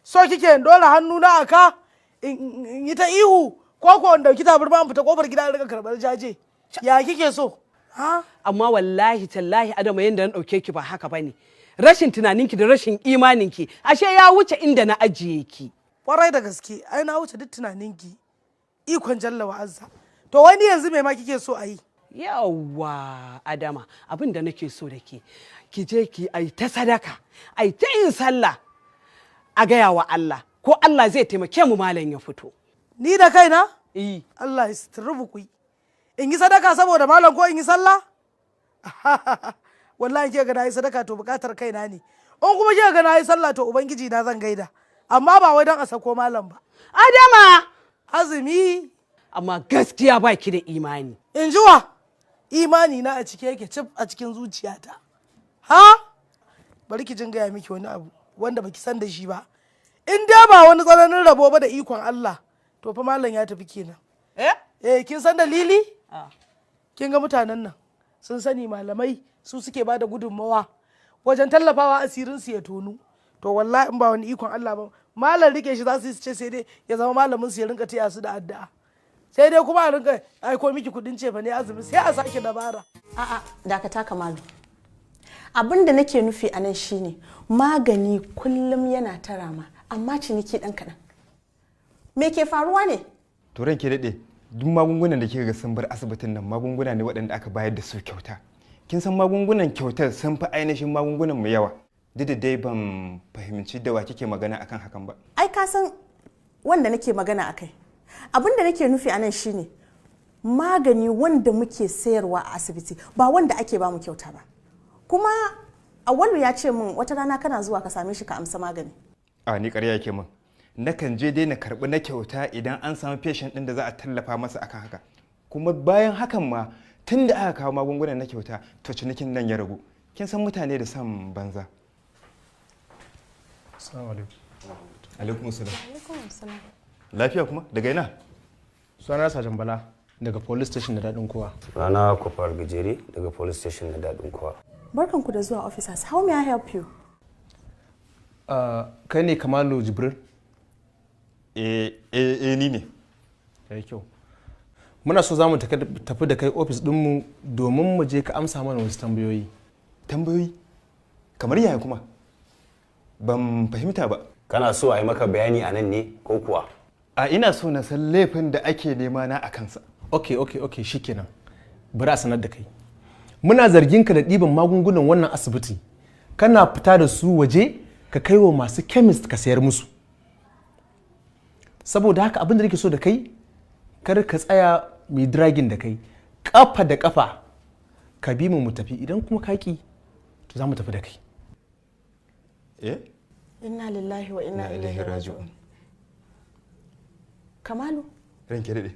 So kike in dora hannu na aka in yi ta ihu ko ko in dauki tabarma in fita kofar gida in riga karbar jaje? Ya kike so? Ha? Amma wallahi tallahi Adama, yanda na dauke ki ba haka bane. Rashin tunaninki da rashin imaninki ashe ya wuce inda na ajiye ki. Kwarai da gaske, ai na wuce duk tunaninki. Ikon jalla wa azza. To wani yanzu me ma kike so a yi? Yawwa Adama, abin da nake so da ke, ki je ki ai ta sadaka, ai ta yin sallah, a gaya wa Allah, ko Allah zai taimake mu malam ya fito. Ni da kaina? Eh. Allah ya suturubu ku. In yi sadaka saboda malam ko in yi sallah? Wallahi ke ga na yi sadaka to bukatar kaina ne. In kuma ke ga na yi sallah to ubangiji na zan gaida. Amma ba wai don a sako malam ba. Adama! Azumi. Amma gaskiya ba ki da imani. In ji wa? Imani na a cike yake cif a cikin zuciyata. Ha? Bari ki jin gaya miki wani abu wanda baki san da shi ba. In dai ba wani tsananin rabo ba da ikon Allah, to fa malam ya tafi kenan. Eh? Eh, kin san dalili? Kin ga mutanen nan sun sani malamai su suke ba da gudunmawa wajen tallafawa asirin su ya tonu. To wallahi in ba wani ikon Allah ba, malam rike shi za su ce sai dai ya zama malamin su ya rinka taya su da addu'a. Sai dai kuma a rinka aiko miki kudin cefa ne azumi sai a sake dabara. A'a, dakata Kamalu. Abin da nake nufi a nan shine magani kullum yana ta rama, amma ciniki ɗan kaɗan. Me ke faruwa ne? To ranke daɗe, duk magungunan da kika ga sun bar asibitin nan magunguna ne waɗanda aka bayar da su kyauta. Kin san magungunan kyautar sun fi ainihin magungunan mu yawa. Duk da dai ban fahimci da wa kike magana akan hakan ba. Ai ka san wanda nake magana akai. Abin da nake nufi a nan shine magani wanda muke sayarwa a asibiti ba wanda ake bamu kyauta ba. Kuma Awwalu ya ce min wata rana kana zuwa ka same shi ka amsa magani. A ni ƙarya yake min. Nakan je dai na karɓi na kyauta idan an samu patient ɗin da za a tallafa masa akan haka. Kuma bayan hakan ma tun da aka kawo magungunan na kyauta to cinikin nan ya ragu. Kin san mutane da son banza. Assalamu alaikum. Alaikum salam. Lafiya kuma daga ina? Sunana Sajan Bala daga police station na daɗin kowa. Rana Kofar Gajere daga police station na daɗin kowa. Barkanku da zuwa officers. How may I help you? Kai ne Kamalu Jibril? Eh, eh, ni ne. Ya yi kyau. Muna so za mu tafi da kai ofis ɗinmu domin mu je ka amsa mana wasu tambayoyi. Tambayoyi? Kamar yaya kuma? Ban fahimta ba. Kana so a yi maka bayani a nan ne ko kuwa? A ina so na san laifin da ake nema na a kansa. Ok, shikenan. Bari a sanar da kai. Muna zargin ka da ɗiban magungunan wannan asibiti. Kana fita da su waje ka kai wa masu chemist ka sayar musu. Saboda haka abin da nake so da kai, kar ka tsaya mai dragging da kai kafa da kafa, ka bi mu mu tafi. Idan kuma ka ki, to za mu tafi da kai. Eh, Inna lillahi wa inna ilaihi raji'un. Kamalu. Ranke dade.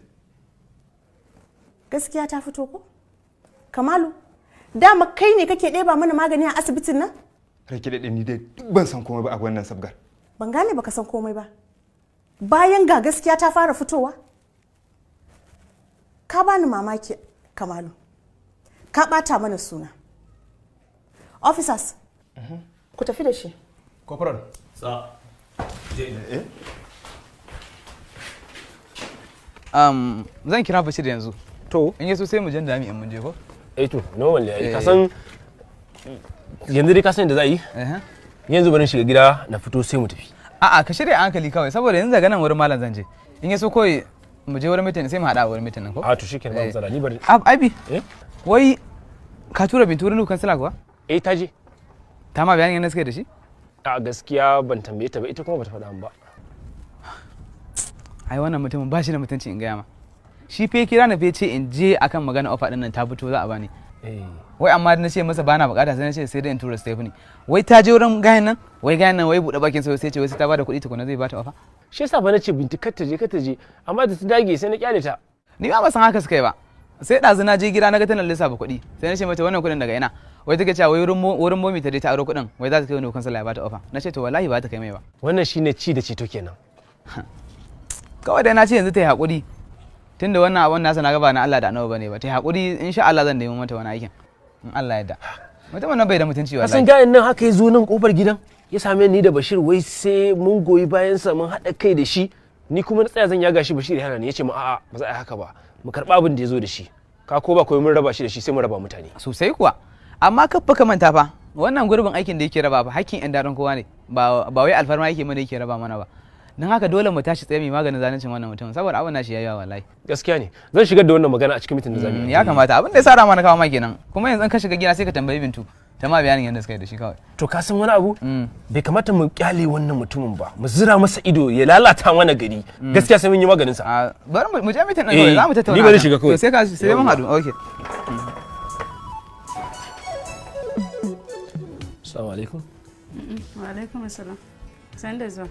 Gaskiya ta fito ko? Kamalu, dama kai ne kake ɗeba mana magani a asibitin nan? Ranke dade, ni dai duk ban san komai ba a wannan sabgar. Ban gane baka san komai ba. Bayan ga gaskiya ta fara fitowa. Ka bani mamaki, Kamalu. Ka ɓata mana suna. Officers, ku tafi da shi. Corporal. Sa. Eh? Zan kira Bashir yanzu. To. In yaso sai mu je da in mun je ko? Eh to, normal ne. Ka san yanzu dai ka san da za a yi? Yanzu bari shiga gida na fito sai mu tafi. A'a, ka shirya hankali kawai saboda yanzu daga nan wurin malam zan je. In yaso kawai mu je wurin meeting sai mu haɗa a wurin meeting nan ko? A to shikenan, ba matsala, ni bari. Abi. Wai ka tura Bintu wurin kansila kuwa? Eh, ta je. Ta ma bayanin yadda suka yi da shi? A gaskiya ban tambaye ta ba, ita kuma bata faɗa min ba. Ai wannan mutumin ba shi da mutunci in gaya ma. Shi fa ya kira ni fa ya ce in je akan magana offer din nan ta fito za a bani. Wai amma na ce masa bana bukata, sai na ce sai dai in tura Stephanie. Wai ta je wurin gayan nan, wai gayan nan wai buɗe bakin sai sai ce wai sai ta bada kuɗi tukuna zai bata offer. Shi yasa ba na ce Bintu kar ta je, kar ta je, amma da ta dage sai na kyale ta. Ni ba san haka suka yi ba. Sai ɗazu na je gida na ga tana lissafa kuɗi, sai na ce mata wannan kuɗin daga ina? Wai take cewa wai wurin momi ta je ta aro kuɗin, wai za ta kai wani kansala ya bata offer. Na ce to wallahi ba ta kai mai ba. Wannan shine ci da ceto kenan. Kawai dai na ce yanzu ta yi haƙuri, tunda wannan abun nasa na gaba na Allah da Annabi bane ba, ta yi haƙuri, insha Allah zan nemi mata wani aikin in Allah ya yarda. Mutumin nan bai da mutunci wallahi. Kasan gayan nan haka ya zo nan kofar gidan ya same ni da Bashir, wai sai mun goyi bayan sa mun haɗa kai da shi. Ni kuma na tsaya zan yaga shi, Bashir ya hana ni, ya ce mu a'a ba za a yi haka ba, mu karɓa abin da ya zo da shi. Ka ko ba komai mun raba shi da shi sai mu raba mutane. Sosai kuwa, amma kaffa ka manta fa wannan gurbin aikin da yake raba fa hakkin yan daɗin kowa ne, ba wai alfarma yake mana yake raba mana ba. Don haka dole mu tashi tsaye mai maganin zaluncin wannan mutumin saboda abin nashi yayi yawa wallahi. Gaskiya ne, zan shigar da wannan magana a cikin mitin da zamu yi. Ya kamata, abin da ya sa rama na kawo ma kenan. Kuma yanzu in ka shiga gida sai ka tambayi Bintu ta ma bayanin yadda suka yi da shi kawai. To ka san wani abu, bai kamata mu kyale wannan mutumin ba, mu zira masa ido ya lalata mana gari. Gaskiya sai mun yi maganin sa. Bari mu je mitin din kawai, za mu tattauna. Ni bari shiga kawai. To sai ka sai mun haɗu. Okay. Assalamu alaikum. Wa alaikum assalam. San da zuwa.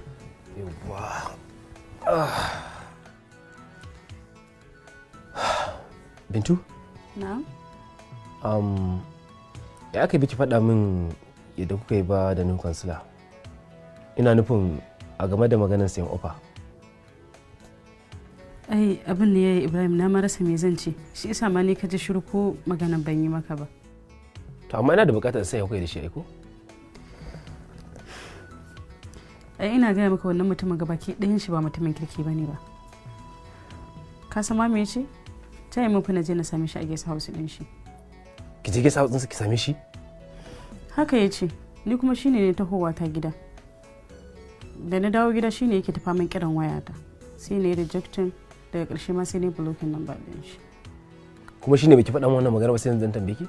Yawwa. Bintu? Na'am. Ya aka biki faɗa min yadda kuka yi ba da new kansila? Ina nufin a game da maganar sayan ofa. Ai abin da yayi Ibrahim na marasa me zan ce. Shi isa ma ni ka ji shiru ko maganar ban yi maka ba. To amma ina da buƙatar sai kuka yi da shi aiko? Ai ina gaya maka wannan mutumin gabaki ɗayan shi ba mutumin kirki bane ba. Ka san ma me yace? Ta yi mun na je na same shi a guest house ɗin shi. Ki je guest house ɗinsa ki same shi? Haka yace, ni kuma shine ne tahowa ta gida. Da na dawo gida shine yake tafa min kiran wayata. Sai ne rejecting, daga ƙarshe ma sai ne blocking number ɗin shi. Kuma shine baki faɗa min wannan magana ba sai yanzu zan tambaye ki?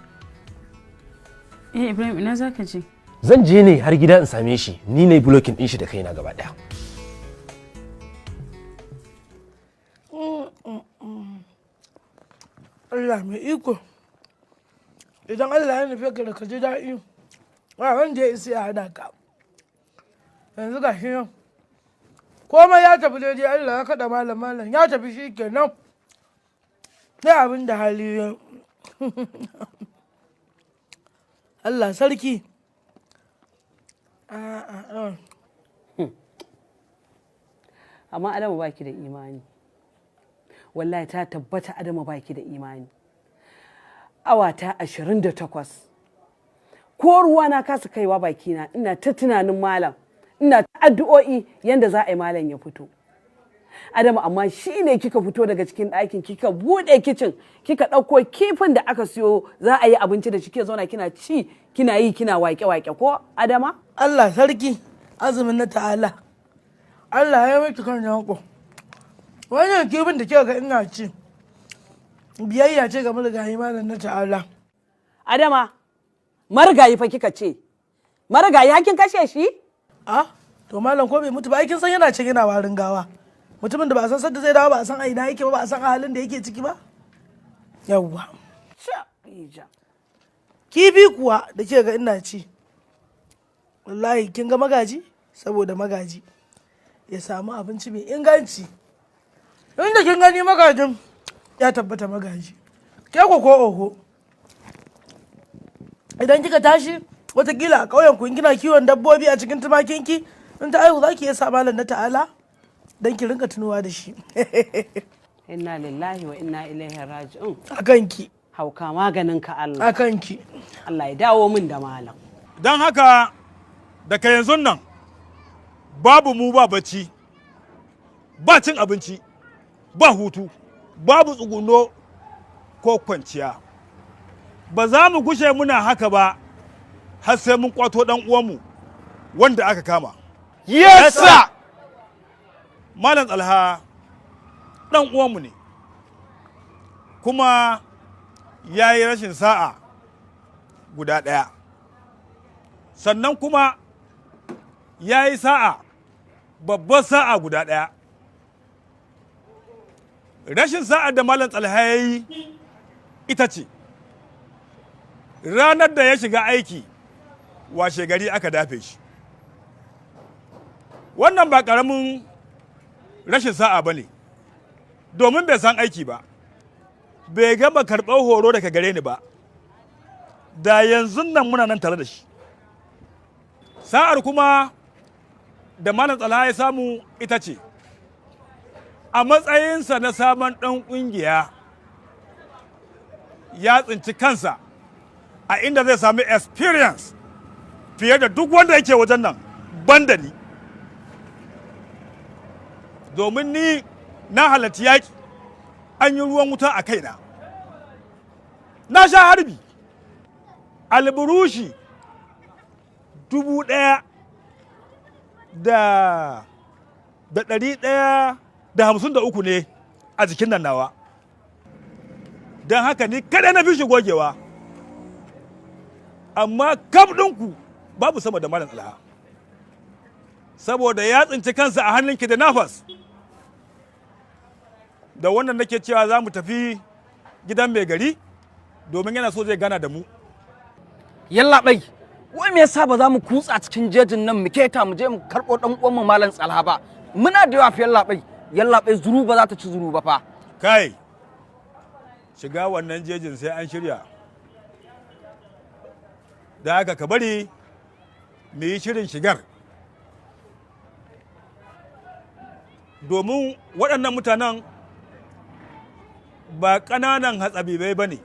Eh Ibrahim, ina zaka je? Zan je ne har gida in same shi, ni ne blocking ɗin shi da kaina gaba ɗaya. Allah mai iko, idan Allah ya nufe ka da ka ji daɗi, ba wanda ya isa ya hana ka. Yanzu ga shi nan komai ya tafi daidai, Allah ya kaɗa malam malam ya tafi shi kenan, sai abin da hali ya. Allah sarki. Amma Adamu baki da imani, wallahi ta tabbata Adamu baki da imani. Awa ta 28 ko ruwa na kasa kaiwa bakina, ina ta tunanin malam, ina ta addu'o'i yanda za a yi malam ya fito. Adamu, amma shi ne kika fito daga cikin ɗakin, kika buɗe kicin, kika ɗauko kifin da aka siyo za a yi abinci da shi, ke zauna kina ci kina yi kina wake-wake ko Adama? Allah sarki, azumin na ta'ala. Allah ya miki kan yanko. Wannan kifin da kika ga ina ci biyayya ce ga marigayi malam na ta'ala. Adama, marigayi fa kika ce. Marigayi hakin kashe shi? Ah, to malam ko bai mutu ba, ai kin san yana cin yana warin gawa. Mutumin da ba a san sadda zai dawo ba, a san a ina yake ba, ba a san a halin da yake ciki ba. Yawwa. Kifi kuwa da ke ga ina ci, wallahi kin ga magaji, saboda magaji ya samu abinci mai inganci. Inda kin gani magajin ya tabbata magaji. Ke ko ko oho. Idan kika tashi watakila a ƙauyen ku in kina kiwon dabbobi a cikin tumakinki, in ta aihu za ki iya sa malam na ta'ala don ki rinka tunuwa da shi. Inna lillahi wa inna ilaihi raji'un. A kanki. Hauka maganin ka Allah. A kanki. Allah ya dawo min da malam. Don haka daga yanzu nan babu mu ba bacci, ba cin abinci, ba hutu, babu tsuguno ko kwanciya. Ba za mu gushe muna haka ba har sai mun kwato dan uwanmu wanda aka kama. Yes, sir! Malam Tsalha dan uwanmu ne, kuma ya yi rashin sa'a guda ɗaya, sannan kuma ya yi sa'a babbar sa'a guda ɗaya. Rashin sa'a da Malam Tsalha ya yi ita ce ranar da ya shiga aiki, washe gari aka dafe shi. Wannan ba ƙaramin rashin sa'a ba ne, domin bai san aiki ba, bai gama karɓar horo daga gare ni ba, da yanzu nan muna nan tare da shi. Sa'ar kuma da Malam Tsala ya samu ita ce a matsayinsa na sabon ɗan ƙungiya ya tsinci kansa a inda zai sami experience fiye da duk wanda yake wajen nan banda ni, domin ni na halarci yaƙi, an yi ruwan wuta a kaina, na sha harbi alburushi 1153 ne a jikin nan nawa. Don haka ni kada na fi shi gogewa, amma kaf ɗinku babu sama da Malam Alha, saboda ya tsinci kansa a hannunki da nafas. Da wannan nake cewa za mu tafi gidan mai gari domin yana so zai gana da mu. Yallaɓai, wai me yasa ba za mu kutsa cikin jejin nan mu keta mu je mu karɓo ɗan uwanmu Malam Tsalha ba? Muna da yawa fa yallaɓai. Yallaɓai, zuru ba za ta ci zuru ba fa. Kai, shiga wannan jejin sai an shirya. Da haka ka bari mu yi shirin shigar, domin waɗannan mutanen ba ƙananan hatsabibai ba ne,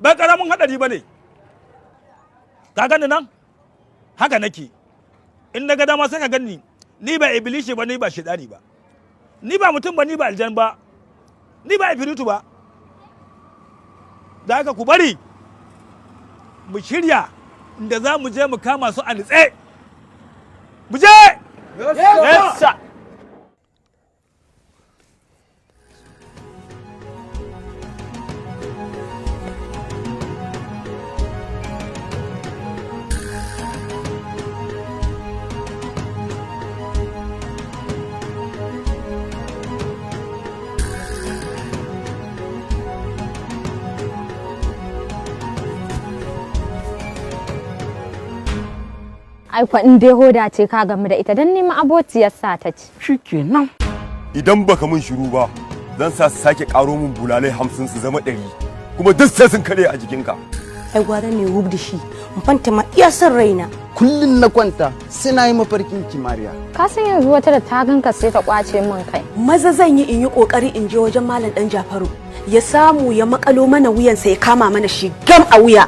ba ƙaramin haɗari ba ne. Ka gani nan haka nake, in na ga dama sai ka gani ni ba ibilishi ba, ni ba shaidani ba, ni ba mutum ba, ni ba aljan ba, ni ba ifiritu ba. Da haka ku bari mu shirya inda za mu je mu kama su a nitse. Mu je! Yes, sir. Ai kwa in dai hoda ce ka gamu da ita dan neman abociyar sa ta ci. Shikenan. Idan baka mun shiru ba, zan sa su sake karo mun bulalai 50 su zama 100, kuma duk sai sun kare a jikinka. Ai gwara ne wub da shi, in fanta ma iya son raina. Kullum na kwanta sai na yi mafarkin kimariya. Ka san yanzu wata da ta ganka sai ta kwace min kai. Maza zan yi in yi kokari in je wajen Malam Dan Jafaru ya samu ya makalo mana wuyansa ya kama mana shi gam a wuya.